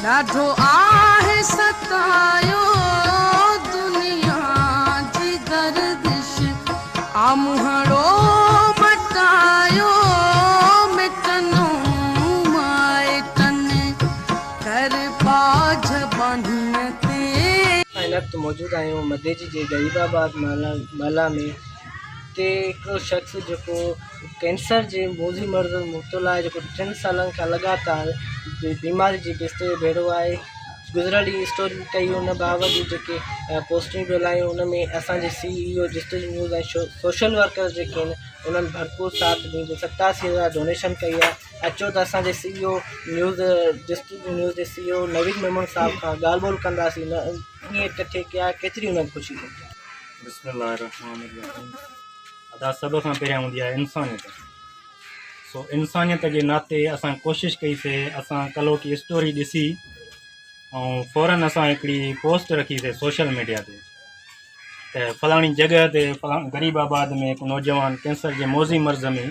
ڏاڍو آهه ستايو دنيا جي گردش آ منهڙو مٽايو مٽنو مائٽن ڪر ٻاجهه ٻانهن تي. اسان هن وقت موجود آهيون مديجي جي غريب آباد محلا ۾ اتي هڪڙو شخص جيڪو ڪينسر جي موذي مرض ۾ مبتلا آهي جيڪو ٽن سالن کان لڳاتار بيماري جي بستري تي ڀيڙو آهي گذريل ڏينهن اسٽوري به ڪئي ان باوجود جيڪي پوسٽون به هلايون ان ۾ اسانجي سي اي او جستجو نيوز ۽ سوشل ورڪر جيڪي آهن انهن ڀرپور ساٿ ڏيندي 87,000 ڊونيشن ڪئي آهي اچو ته اسانجي سي اي او نيوز جستجو نيوز جي سي اي او نويد ميمڻ صاحب کان ڳالهه ٻولهه ڪنداسين ڪيئن ڪٺي ڪيا ڪيتري انهن خوشي ٿي. بسم الله الرحمن الرحيم ادا سڀ کان پهريان هوندي آهي انسانيت سو انسانيت جي ناتي اسان ڪوشش ڪئي سي اسان ڪلهوڪي اسٽوري ڏسي ۽ فورن اسان هڪڙي پوسٽ رکي سي سوشل ميڊيا تي ته فلاڻي جڳهه تي غريب آباد ۾ هڪ نوجوان ڪينسر جي موذي مرض ۾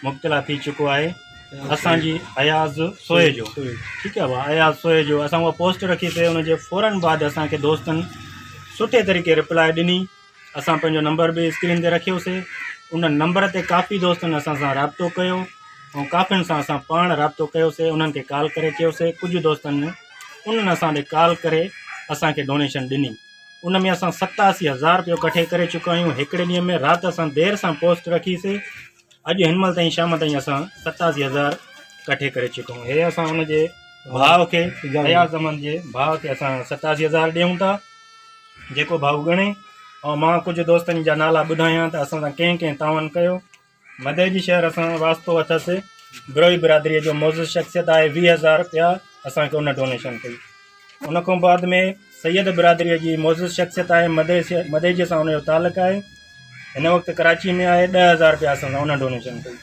مبتلا ٿي چڪو آهي اسانجي اياز سوئي جو ٺيڪ آهي ڀا اياز سوئي جو اسان اها پوسٽ رکي سي ان جي فورن بعد اسانکي دوستن سٺي طريقي رپلائي ڏني اسان پنهنجو نمبر به اسڪرين تي رکيوسي ان نمبر تي ڪافي دوستن اسان سان رابطو ڪيو ۽ ڪافين سان اسان پاڻ رابطو ڪيوسي انهن کي ڪال ڪري چيوسي ڪجهه دوستن انهن اسان ڏي ڪال ڪري اسان کي ڊونيشن ڏني ان ۾ اسان 87,000 روپيو ڪٺي ڪري چڪا آهيون هڪڙي ڏينهن ۾ رات اسان دير سان پوسٽ رکيسي اڄ هن مهل تائين شام تائين اسان 87,000 ڪٺي ڪري چڪا آهيون هي اسان ان جي ڀاء کي اياز احمد جي ڀاء کي اسان 87,000 ڏيون ٿا جيڪو ڀائو ڳڻي ۽ مان ڪجهه دوستن جا نالا ٻڌايان ته اسان سان ڪنهن ڪنهن تعاون ڪيو. مدئجي شهر سان واسطو اٿس. بروهي برادريء جو معزز شخصيت آهي 20,000 رپيا اسان کي ان ڊونيشن ڪئي. ان کان بعد ۾ سيد برادريء جي معزز شخصيت آهي مدئجي سان ان جو تعلق آهي هن وقت ڪراچي ۾ آهي 10,000 رپيا اسان سان ان ڊونيشن ڪئي.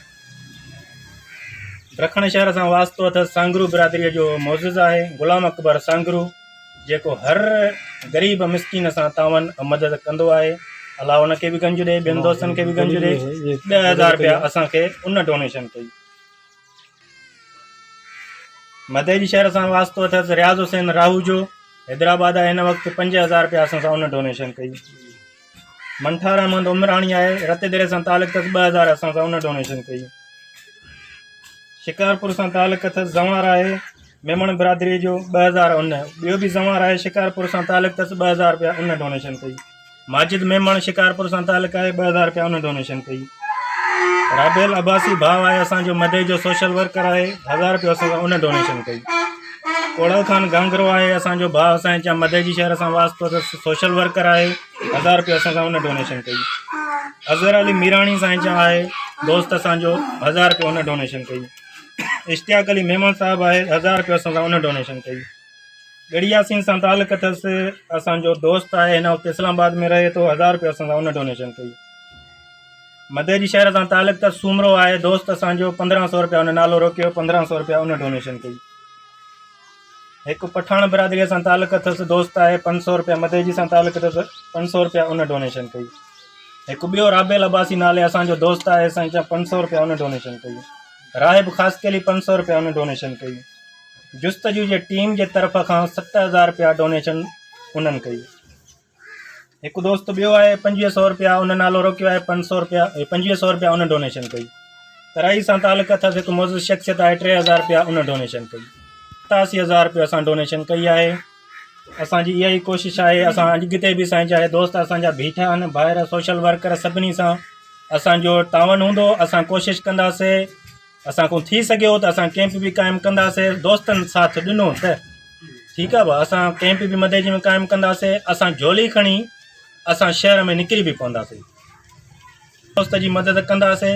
رکڻ شهر سان واسطو اٿس سانگرو برادريء جو معزز آهي غلام اڪبر سانگرو جيڪو هر غريب مسڪين سان تعاون ۽ مدد ڪندو آهي الله ان کي به گنج ڏي ٻين دوستن کي به گنج ڏي 10,000 رپيا اسان کي ان ڊونيشن ڪئي. مدئجي شهر سان واسطو اٿس رياض حسين راهوجو حيدرآباد آهي هن وقت 5,000 رپيا اسان سان ان ڊونيشن ڪئي. منٺار احمد عمراڻي آهي رتي دري سان تعلق اٿس 2,000 اسان سان ان ڊونيشن ڪئي. شڪارپور سان تعلق اٿس زنوار آهي ميمڻ برادري جو 2,000 ان ٻيو به زنوار آهي شڪارپور سان تعلق اٿس 2,000 روپيا ان ڊونيشن ڪئي. ماجد ميمڻ شڪارپور سان تعلق آهي 2,000 روپيا ان ڊونيشن ڪئي. رابيل عباسي ڀاء آهي اسان جو مدئي جو سوشل ورڪر آهي 1,000 روپيو اسان سان ان ڊونيشن ڪئي. ڪوڙل خان گانگرو آهي اسان جو ڀاء اسان جا مدئي جي شهر سان واسطو اٿس سوشل ورڪر آهي 1,000 روپيو اسان سان ان ڊونيشن ڪئي. اظهر علي ميراڻي سائين جا آهي دوست اسان جو 1,000 روپيو ان ڊونيشن ڪئي. اشتياق علي ميمڻ صاحب آهي 1,000 روپيو اسان سان ان ڊونيشن ڪئي. ڳڙهي ياسين سان تعلق اٿس اسان جو دوست آهي هن وقت اسلام آباد ۾ رهي ٿو 1,000 روپيو اسان سان ان ڊونيشن ڪئي. مدئجي شهر سان تعلق اٿس سومرو آهي دوست اسان جو 1,500 روپيا ان نالو روڪيو 1,500 روپيا ان ڊونيشن ڪئي. هڪ پٺاڻ برادري سان تعلق اٿس دوست آهي 500 روپيا مدئجي سان تعلق اٿس 500 روپيا ان ڊونيشن ڪئي. هڪ ٻيو رابيل عباسي نالي اسان جو دوست آهي سائين چا 500 روپيا ان ڊونيشن ڪئي. راهب خاصخيلي 500 روپيا ان ڊونيشن ڪئي. جستجو جي ٽيم جي طرف کان 7,000 روپيا ڊونيشن انهن ڪئي. هڪ دوست ٻيو آهي 2,500 روپيا ان نالو روڪيو آهي 500 روپيا 2,500 روپيا ان ڊونيشن ڪئي. ترائي سان تعلق اٿس هڪ معزز شخصيت آهي 3,000 روپيا ان ڊونيشن ڪئي. 87,000 روپيا اسان ڊونيشن ڪئي آهي. اسان جي اها ئي ڪوشش آهي اسان اڳتي به سائين چاهي دوست اسان جا بيٺا آهن ڀائر سوشل ورڪر سڀني سان اسان جو تعاون هوندو اسان ڪوشش ڪنداسي اسان کان ٿي سگهيو ته اسان ڪيمپ به قائم ڪنداسي دوستن ساٿ ڏنو ته ٺيڪ آهي اسان ڪيمپ به مدئجي ۾ قائم ڪنداسي اسان جهولي کڻي اسان شهر ۾ نڪري به پونداسي دوست جي مدد ڪنداسي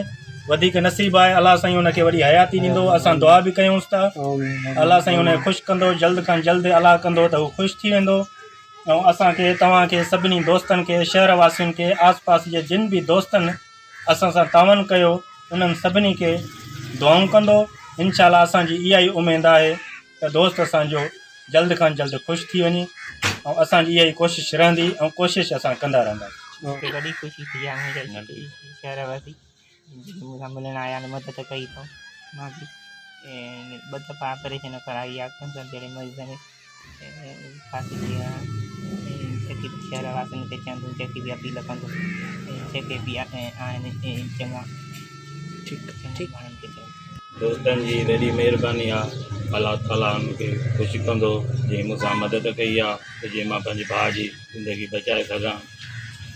وڌيڪ نصيب آهي الله سائين ان کي وڏي حياتي ڏيندو اسان دعا به ڪيونس ٿا الله سائين ان کي خوش ڪندو جلد کان جلد الله ڪندو ته هو خوش ٿي ويندو ۽ اسان کي توهان کي سڀني دوستن کي شهر واسين کي آس پاس جي جن به دوستن اسان سان تعاون ڪيو انهن سڀني کي دعائون ڪندو انشاء الله اسان جي اها ئي اميد آهي ته دوست اسان جو جلد کان جلد خوش ٿي وڃي ۽ اسان جي اها ئي ڪوشش رهندي ۽ ڪوشش اسان ڪندا رهنداسين. مون کي وڏي خوشي ٿي آهي منهنجا شهر واسي جيڪي مون سان ملڻ آيا آهن مدد ڪئي اٿئون مان به. ٻه دفعا آپريشن ڪرائي آهي ڪينسر جهڙي مرض ۾ ڦاسجي ويو آهي. جيڪي به شهر واسين کي چوندس جيڪي به اپيل ڪندس جيڪي به آهن چڱا ٺيڪ ماڻهن کي چوندس. دوستن جي وڏي مهرباني آ الله تعالي انهن کي خوش ڪندو جنهن مون سان مدد ڪئي آ ته جيئن مان پنهنجي ڀاء جي زندگي بچائي سگهان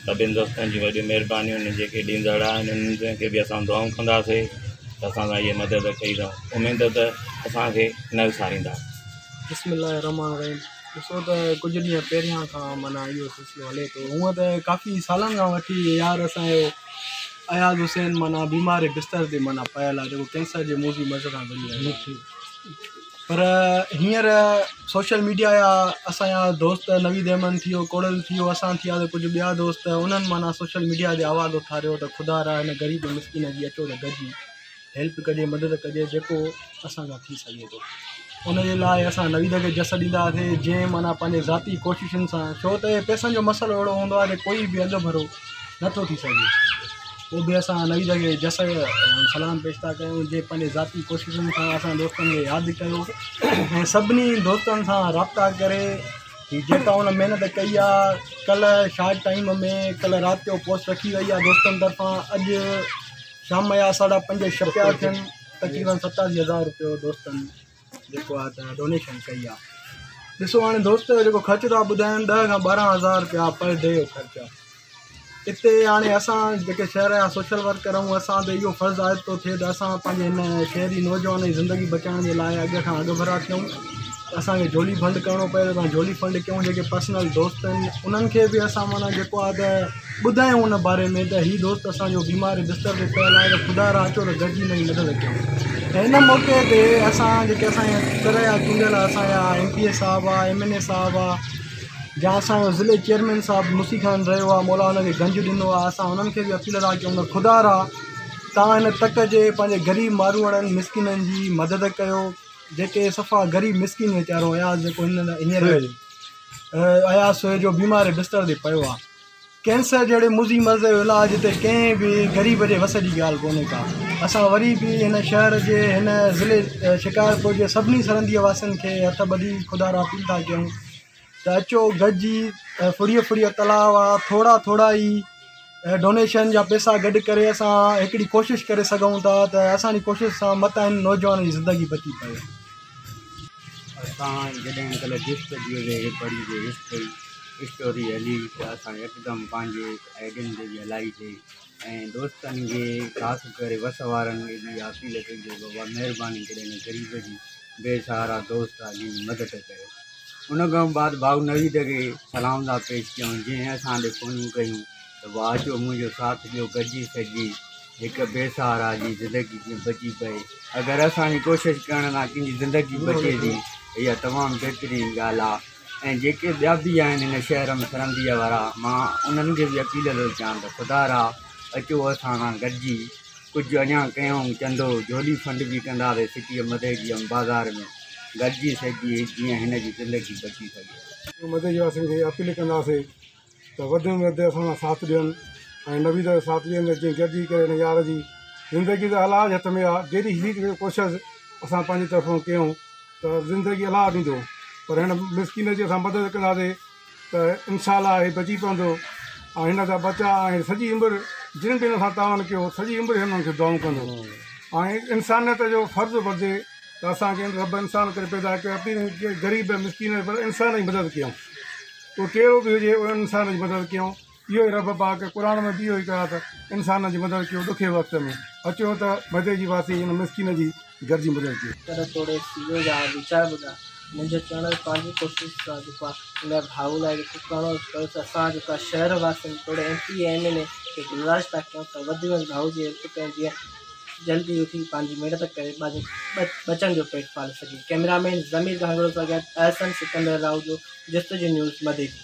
سڀني دوستن جون وڏيون مهربانيون آهن جيڪي ڏيندڙ آهن انهن کي به اسان دعائون ڪنداسين ته اسان سان هيء مدد ڪئي اٿئون اميد ته اسان کي نه وساريندا. بسم الله الرحمٰن الرحيم ڏسو ته ڪجهه ڏينهن پهريان کان معنيٰ اهو سلسلو هلي ٿو هونء ته ڪافي سالن کان وٺي يار اسان جو اياز حسين معنيٰ بيمار بستر تي معنيٰ پيل آهي جيڪو ڪينسر جي موذي مرض کان وڙهي رهيو آهي پر هينئر سوشل ميڊيا جا اسان جا دوست نويد احمد ٿي ويو ڪوڙل ٿي ويو اسان ٿي ويا ڪجهه ٻيا دوست انهن معنيٰ سوشل ميڊيا تي آواز اٿاريو ته خدا را هن غريب مسڪين جي اچو ته گڏجي هيلپ ڪجي مدد ڪجي جيڪو اسان کان ٿي سگهي ٿو ان جي لاء اسان نويد کي جس ڏينداسي جنهن معنيٰ پنهنجي ذاتي ڪوششن سان ڇو ته پئسن جو مسئلو اهڙو هوندو آهي ته ڪوئي به اڳ ڀرو نٿو ٿي سگهي پوء به اسان نويد کي جس سلام پيش ٿا ڪيون جنهن پنهنجي ذاتي ڪوششن سان اسان دوستن کي ياد ڪيو ۽ سڀني دوستن سان رابطا ڪري هي جيڪا ان محنت ڪئي آهي ڪلهه شارٽ ٽائيم ۾ ڪلهه رات جو پوسٽ رکي وئي آهي دوستن طرفان اڄ شام جا ساڍا پنج ڇپيا ٿين تقريبن ستاسي هزار روپيو دوستن جيڪو آهي ته ڊونيشن ڪئي آهي ڏسو هاڻي دوست جيڪو خرچ ٿا ٻڌائن ڏهه کان ٻارهن هزار روپيا پر ڊي جو خرچ آهي اتي هاڻي اسان جيڪي شهر جا سوشل ورڪر آهيون اسان تي اهو فرض عائد ٿو ٿئي ته اسان پنهنجي هن شهري نوجوان جي زندگي بچائڻ جي لاء اڳ کان اڳڀرا ٿيون اسان کي جهولي فنڊ ڪرڻو پئي ته اسان جهولي فنڊ ڪيون جيڪي پرسنل دوست آهن انهن کي به اسان معنيٰ جيڪو آهي ته ٻڌايون ان باري ۾ ته هي دوست اسان جو بيمار بستر تي پيل آهي ته خدا را اچو ته گڏجي هن جي مدد ڪيون ۽ ان موقعي تي اسان جيڪي اسان جا تر جا چونڊيل اسان جا ايم پي اي صاحب آهي ايم اين اي صاحب آهي جا اسان جو ضلعي چيئرمين صاحب موسي خان رهيو آهي مولا ان کي گنج ڏنو آهي اسان انهن کي به اپيل ٿا ڪيون ته خدا را تان هن تڪ جي پنهنجي غريب ماروئڙن مسڪينن جي مدد ڪيو جيڪي صفا غريب مسڪين ويچارو اياز جيڪو هن هينئر اياز سوئي جو بيمار بستر تي پيو آهي ڪينسر جهڙي موذي مرض جو علاج هتي ڪنهن به غريب جي وس جي ڳالهه ڪونهي ڪا اسان وري به هن شهر جي هن ضلعي شڪارپور جي سڀني سرنديء واسين کي هٿ ٻڌي خدا را اپيل ٿا ڪيون ته اچو گڏجي ڦڙيء ڦڙيء تلاء آ ٿورا ٿورا ئي ڊونيشن جا پئسا گڏ ڪري اسان هڪڙي ڪوشش ڪري سگهون ٿا ته اسان جي ڪوشش سان متان هن نوجوان جي زندگي بچي پئي. اسان جڏهن ڪلهه جستجوء جي پڙهي جي هسٽري اسٽوري هلي ته اسان يڪدم پنهنجي آئيڊين تي به هلائي سي ۽ دوستن کي خاص ڪري وس وارن کي به اها اپيل ڪئي جو بابا مهرباني ڪري هن غريب جي بي سهارا دوست آ جنهن جي مدد ڪريو ان کان بعد ڀائو نويد کي سلام ٿا پيش ڪيون جنهن اسان ڏي فونيون ڪيون ته ڀاء اچو منهنجو ساٿ ڏيو گڏجي سگهجي هڪ بي سهارا جي زندگي جيئن بچي پئي اگر اسان جي ڪوشش ڪرڻ سان ڪنهن جي زندگي بچي ٿي اها تمام بهترين ڳالهه آهي ۽ جيڪي ٻيا به آهن هن شهر ۾ سرنديء وارا مان انهن کي به اپيل ٿو ڪيان ته خدا را اچو اسان سان گڏجي ڪجهه اڃا ڪيون چندو جهولي فنڊ به ڪنداسين سٽيء مدئجي بازار ۾ گڏجي سگهجي جيئن هن جي زندگي بچي سگهي. مدئجي واسين کي اپيل ڪنداسين ته وڌ ۾ وڌ اسان سان ساٿ ڏين ۽ نويد جو ساٿ ڏين ته جيئن گڏجي ڪري هن يار جي زندگي ته الله جي هٿ ۾ آهي جيڏي هي ڪوشش اسان پنهنجي طرفون ڪيون ته زندگي الله ڏيندو پر هن مسڪين جي اسان مدد ڪنداسي ته انشاء الله هي بچي پوندو ۽ هن جا ٻچا ۽ سڄي عمر جن به هن سان تعاون ڪيو سڄي عمر هنن کي دعائون ڪندو ۽ انسانيت جو فرض بڻجي ته اسان کي رب انسان ڪري پيدا ڪيو غريب مسڪين پر انسان جي مدد ڪيون پوء ڪهڙو به هجي ان انسان جي مدد ڪيون اهو ئي رب پاڪ قرآن ۾ به اهو ئي ڪيو ته انسان جي مدد ڪيو ڏکي وقت ۾ اچو ته مدي جي واسي ان مسڪين جي گڏجي مدد ڪيون. ڪر توڙي سيو جا ويچار ٻڌا. منهنجو چوڻ هو پنهنجي ڪوشش سان جيڪو آهي ان ڀاء لاء جيڪو ڪرڻو ڪيو ته اسان جيڪو آهي شهر واسين توڙي ايم پي اي ايم اين اي کي گذارش ٿا ڪيون ته وڌ ۾ وڌ ڀاء جي هيلپ ڪيون جيئن جلدي اٿي پنهنجي محنت ڪري پنهنجي ٻچن جو پيٽ پالي سگهي ڪئميرا مين ضمير گهانگهرو سان گڏ احسن سڪندر راهوجو جستجو نيوز مديجي.